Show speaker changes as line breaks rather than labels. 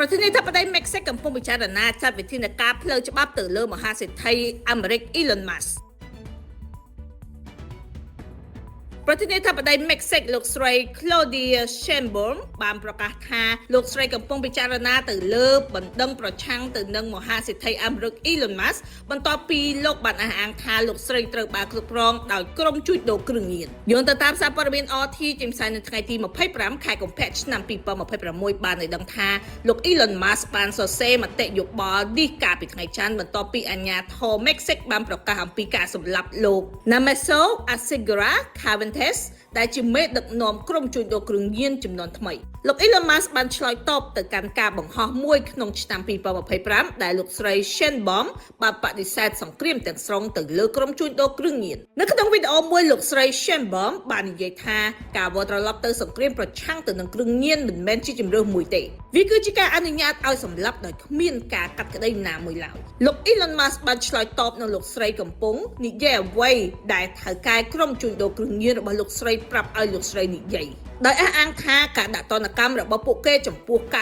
ប្រធានាធិបតីមេក្សិកកំពុងពិចារណាចាត់វិធានការផ្លូវច្បាប់ទៅលើមហាសេដ្ឋីអាមេរិក Elon Musk។ ប្រធានាធិបតីមេក្សិកលោកស្រី Claudia Sheinbaum បានប្រកាសថាលោកស្រីកំពុងពិចារណាទៅលើបណ្ដឹងប្រឆាំងទៅនឹងមហាសេដ្ឋីអាមេរិក Elon Musk បន្ទាប់ពីលោកបានអះអាងថាលោកស្រីត្រូវបានគ្រប់គ្រងដោយក្រុមជួញដូរគ្រឿងញៀនយោងទៅតាមសារព័ត៌មាន RT ចេញផ្សាយនៅថ្ងៃទី25ខែកុម្ភៈឆ្នាំ2026បានឲ្យដឹងថាលោក Elon Musk បានសរសេរមតិយោបល់នេះកាលពីថ្ងៃច័ន្ទបន្ទាប់ពីអាជ្ញាធរមេក្សិកបានប្រកាសអំពីការសម្លាប់លោក Nemesio Oseguera Cervantes ដែលជាមេដឹកនាំក្រុមជួញដូរគ្រឿងញៀនចំនួនថ្មីលោក Elon Musk បានឆ្លើយតបទៅកាន់ការបង្ហោះមួយក្នុងឆ្នាំ2025ដែលលោកស្រី Sheinbaum បានបដិសេធសង្គ្រាមទាំងស្រុងទៅលើក្រុមជួញដូរគ្រឿងញៀននៅក្នុងវីដេអូមួយលោកស្រី Sheinbaum បាននិយាយថាការវិលត្រឡប់ទៅសង្គ្រាមប្រឆាំងទៅនឹងគ្រឿងញៀនមិនមែនជាជម្រើសមួយទេវាគឺជាការអនុញ្ញាតឲ្យសម្លាប់ដោយគ្មានការកាត់ក្តីណាមួយឡើយលោក Elon Musk បានឆ្លើយតបនឹងលោកស្រីកំពុងនិយាយអ្វីដែលថៅកែក្រុមជួញដូរគ្រឿងញៀនរបស់លោកស្រីប្រាប់ឲ្យលោកស្រីនិយាយដោយអះអាងថាការដាក់ទណ្ឌកម្មរបស់ពួកគេចំពោះការ